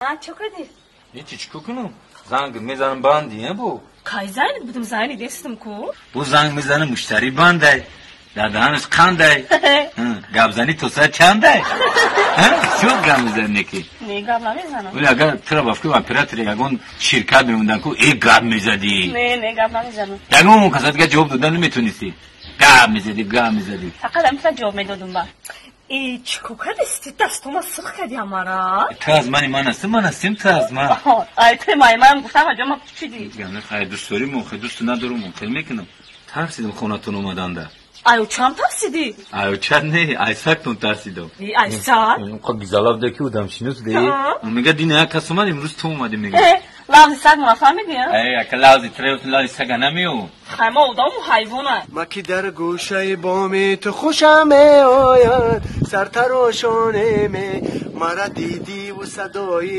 Чо кардӣ? Ҳечи, чӣ кор кунам? Занг мезанам, банди бу. Кай занг будум, занг дестам ку. Бу занг мезанам, муштарӣ бандай. Дар даҳанаш қандай. Гапзанӣ то соат чандай? Чӣ гап мезанӣ ки? Не, гап намезанам. Вале агар тура ба фикри оператори ягон ширкат мемондан ку, э гап мезадӣ. Не, гап намезанам. Ягон каса дига ҷавоб дода наметонистӣ. Гап мезадӣ, гап мезадӣ. Фақат ҳамиса ҷавоб медодум ба. Э, чӣ кор кардисти? Дастома сирх кардӣ ҳамара. Ту аз мани ман ҳастӣ, ман ҳастим ту аз ман. Ай, ту май ман гуфтам, аҷо ма чидӣ? Хай, дӯст дорим, хай дӯст надорум, хел мекунам. Тарсидам хонатон омаданда. Ай, чам тарсидӣ? Ай, чат не, ай сактон тарсидам. Ай сак? Гизалав ки одамшинос де. Мега дина як кас омад, имрӯз ту омадӣ мега. Лавзи саг ма фаҳмидӣ? Ай, ака лавзи треус лавзи сага намео. Хай, ма одаму ҳайвона. Ма ки дар гӯшаи боми ту хушам меояд, сартарошонеме мара дидиву садои.